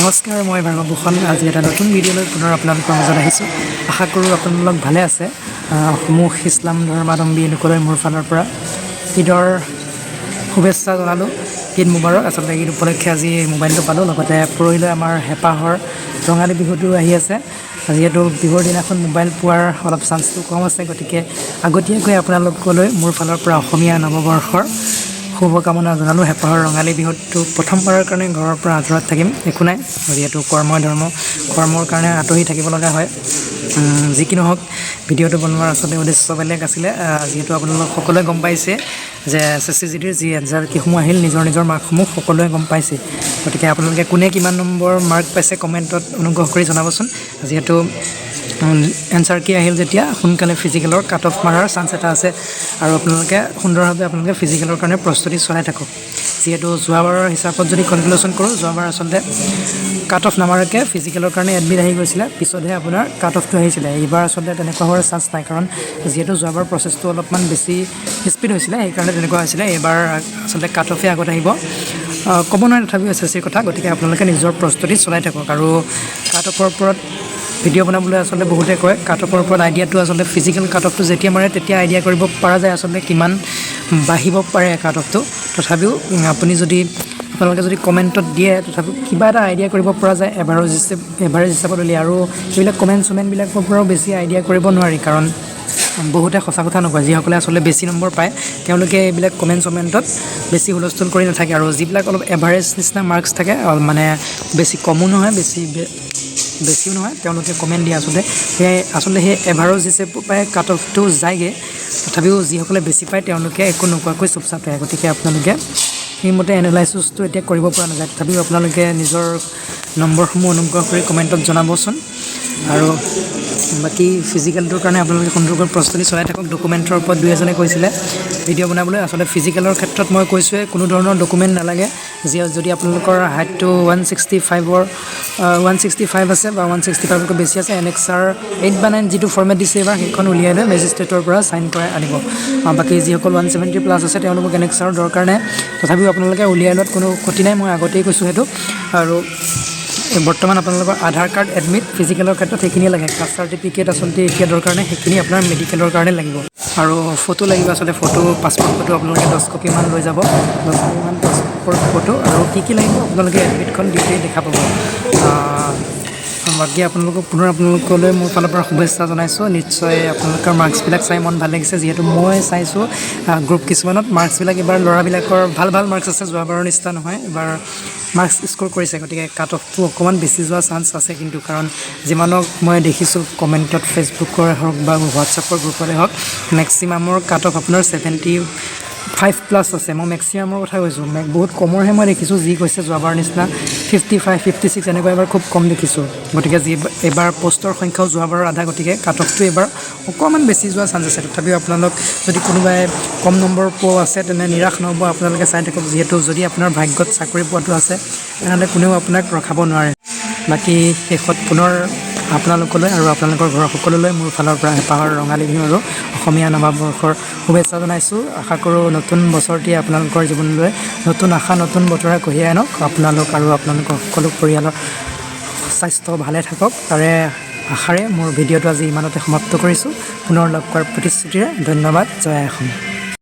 নমস্কাৰ, মই ভাৰ্গৱ। আজি এটা নতুন ভিডিঅ' লৈ পুনৰ আপোনালোকৰ মাজত আহিছোঁ। আশা কৰোঁ আপোনালোক ভালে আছে। সমূহ ইছলাম ধৰ্মাৱলম্বী লোকলৈ মোৰ ফালৰ পৰা ঈদৰ শুভেচ্ছা জনালোঁ। ঈদ মুবাৰক। আচলতে ঈদ উপলক্ষে আজি মোবাইলটো পালোঁ, লগতে পৰহিলৈ আমাৰ হেঁপাহৰ ৰঙালী বিহুটো আহি আছে। যিহেতু বিহুৰ দিনাখন মোবাইল পোৱাৰ অলপ চান্সটো কম আছে, গতিকে আগতীয়াকৈ আপোনালোকলৈ মোৰ ফালৰ পৰা অসমীয়া নৱবৰ্ষৰ শুভকামনা জনালোঁ। হেঁপাহৰ ৰঙালী বিহুটো প্ৰথমবাৰৰ কাৰণে ঘৰৰ পৰা আঁতৰত থাকিম। একো নাই, যিহেতু কৰ্মই ধৰ্ম, কৰ্মৰ কাৰণে আঁতৰি থাকিব লগা হয়। যি কি নহওক, ভিডিঅ'টো বনোৱাৰ আচলতে উদ্দেশ্য বেলেগ আছিলে। যিহেতু আপোনালোক সকলোৱে গম পাইছে যে এছএছচি জিডিৰ যি এনচাৰ কিসমূহ আহিল, নিজৰ নিজৰ মাৰ্কসমূহ সকলোৱে গম পাইছে। গতিকে আপোনালোকে কোনে কিমান নম্বৰ মাৰ্ক পাইছে, কমেণ্টত অনুগ্ৰহ কৰি জনাবচোন। যিহেতু এনচাৰ কি আহিল যেতিয়া সোনকালে ফিজিকেলৰ কাট অফ মাৰাৰ চান্স এটা আছে আৰু আপোনালোকে সুন্দৰভাৱে আপোনালোকে ফিজিকেলৰ কাৰণে প্ৰস্তুতি চলাই থাকক। যিহেতু যোৱাবাৰৰ হিচাপত যদি কনক্লুশ্যন কৰোঁ, যোৱাবাৰ আচলতে কাট অফ নামাৰাকৈ ফিজিকেলৰ কাৰণে এডমিট আহি গৈছিলে, পিছতহে আপোনাৰ কাট অফটো আহিছিলে। এইবাৰ আচলতে তেনেকুৱা হোৱাৰ চান্স নাই, কাৰণ যিহেতু যোৱাবাৰ প্ৰচেছটো অলপমান বেছি স্পীড হৈছিলে, সেইকাৰণে তেনেকুৱা হৈছিলে। এইবাৰ আচলতে কাট অফে আগত আহিব, ক'ব নোৱাৰে তথাপিও এছএছচিৰ কথা। গতিকে আপোনালোকে নিজৰ প্ৰস্তুতি চলাই থাকক। আৰু কাট অফৰ ওপৰত ভিডিঅ' বনাবলৈ আচলতে বহুতে কয়, কাট অফৰ ওপৰত আইডিয়াটো আচলতে ফিজিকেল কাট অফটো যেতিয়া মাৰে, তেতিয়া আইডিয়া কৰিব পৰা যায় আচলতে কিমান বাঢ়িব পাৰে কাট অফটো। তথাপিও আপোনালোকে যদি কমেণ্টত দিয়ে, তথাপিও কিবা এটা আইডিয়া কৰিব পৰা যায় এভাৰেজ হিচাপত উলিয়াই। আৰু এইবিলাক কমেণ্ট চমেণ্টবিলাকৰ পৰাও বেছি আইডিয়া কৰিব নোৱাৰি, কাৰণ বহুতে সঁচা কথা নকয়। যিসকলে আচলতে বেছি নম্বৰ পায়, তেওঁলোকে এইবিলাক কমেণ্ট চমেণ্টত বেছি হুলস্থুল কৰি নাথাকে। আৰু যিবিলাক অলপ এভাৰেজ নিচিনা মাৰ্কছ থাকে, মানে বেছি কমো নহয়, বেছিও নহয়, তেওঁলোকে কমেণ্ট দিয়ে। আচলতে সেই এভাৰেজ হিচাপে পাই কাট অফটো যায়গৈ। তথাপিও যিসকলে বেছি পায়, তেওঁলোকে একো নোকোৱাকৈ চুপচাপ থাকে। গতিকে আপোনালোকে সেইমতে এনালাইচিছটো এতিয়া কৰিব পৰা নাযায়। তথাপিও আপোনালোকে নিজৰ নম্বৰসমূহ অনুগ্ৰহ কৰি কমেণ্টত জনাবচোন। আৰু বাকী ফিজিকেলটোৰ কাৰণে আপোনালোকে সুন্দৰকৈ প্ৰস্তুতি চলাই থাকক। ডকুমেণ্টৰ ওপৰত দুই এজনে কৈছিলে ভিডিঅ' বনাবলৈ। আচলতে ফিজিকেলৰ ক্ষেত্ৰত মই কৈছোঁৱে, কোনো ধৰণৰ ডকুমেণ্ট নালাগে। যদি আপোনালোকৰ হাইটটো 165 আছে বা 165তকৈ বেছি আছে, এনেক্সাৰ 8 বা 9 যিটো ফৰ্মেট দিছে এইবাৰ, সেইখন উলিয়াই লৈ মেজিষ্ট্ৰেটৰ পৰা চাইন কৰাই আনিব। বাকী যিসকল 170 প্লাছ আছে, তেওঁলোকক এনেক্সাৰৰ দৰকাৰ নাই। তথাপিও আপোনালোকে উলিয়াই লোৱাত কোনো ক্ষতি নাই, মই আগতেই কৈছোঁ সেইটো। আৰু এই বৰ্তমান আপোনালোকৰ আধাৰ কাৰ্ড, এডমিট ফিজিকেলৰ ক্ষেত্ৰত সেইখিনিয়ে লাগে। কাষ্ট চাৰ্টিফিকেট আচলতে এতিয়া দৰকাৰ নাই, সেইখিনি আপোনাৰ মেডিকেলৰ কাৰণে লাগিব। আৰু ফটো লাগিব আচলতে, ফটো, পাছপৰ্ট ফটো আপোনালোকে 10 কপিমান লৈ যাব, 10 কপিমান পাছপৰ্ট ফটো। আৰু কি কি লাগিব, আপোনালোকে এডমিটখন দিওঁতেই দেখা পাব। বাকী আপোনালোকক পুনৰ আপোনালোকলৈ মোৰ ফালৰ পৰা শুভেচ্ছা জনাইছোঁ। নিশ্চয় আপোনালোকৰ মাৰ্কছবিলাক চাই মন ভাল লাগিছে। যিহেতু মই চাইছোঁ গ্ৰুপ কিছুমানত মাৰ্কছবিলাক, এইবাৰ ল'ৰাবিলাকৰ ভাল ভাল মাৰ্কছ আছে। যোৱাবাৰৰ নিচিনা নহয়, এইবাৰ মাৰ্কছ স্ক'ৰ কৰিছে। গতিকে কাট অফটো অকণমান বেছি যোৱা চান্স আছে কিন্তু, কাৰণ যিমানক মই দেখিছোঁ কমেণ্টত, ফেচবুকৰ হওক বা হোৱাটছএপৰ গ্ৰুপতে হওক, মেক্সিমামৰ কাট অফ আপোনাৰ 75 প্লাছ আছে। মই মেক্সিমামৰ কথা কৈছোঁ, বহুত কমৰহে মই দেখিছোঁ যি কৈছে যোৱাবাৰ নিচিনা 55, 56 এনেকুৱা এবাৰ খুব কম দেখিছোঁ। গতিকে যি এইবাৰ পষ্টৰ সংখ্যাও যোৱাবাৰৰ আধা, গতিকে কাট অফটো এইবাৰ অকণমান বেছি যোৱা চান্স আছে। তথাপিও আপোনালোক যদি কোনোবাই কম নম্বৰ পোৱা আছে, তেনে নিৰাশ নহ'ব। আপোনালোকে চাই থাকক, যিহেতু যদি আপোনাৰ ভাগ্যত চাকৰি পোৱাটো আছে, তেনেহ'লে কোনেও আপোনাক ৰখাব নোৱাৰে। বাকী শেষত পুনৰ আপোনালোকলৈ আৰু আপোনালোকৰ ঘৰৰ সকলোলৈ মোৰ ফালৰ পৰা হেঁপাহৰ ৰঙালী বিহু আৰু অসমীয়া নৱবৰ্ষৰ শুভেচ্ছা জনাইছোঁ। আশা কৰোঁ নতুন বছৰটিয়ে আপোনালোকৰ জীৱনলৈ নতুন আশা, নতুন বতৰা কঢ়িয়াই আনক। আপোনালোক আৰু আপোনালোকৰ সকলো পৰিয়ালৰ স্বাস্থ্য ভালে থাকক, তাৰে আশাৰে মোৰ ভিডিঅ'টো আজি ইমানতে সমাপ্ত কৰিছোঁ। পুনৰ লগ পোৱাৰ প্ৰতিশ্ৰুতিৰে ধন্যবাদ। জয় অসম।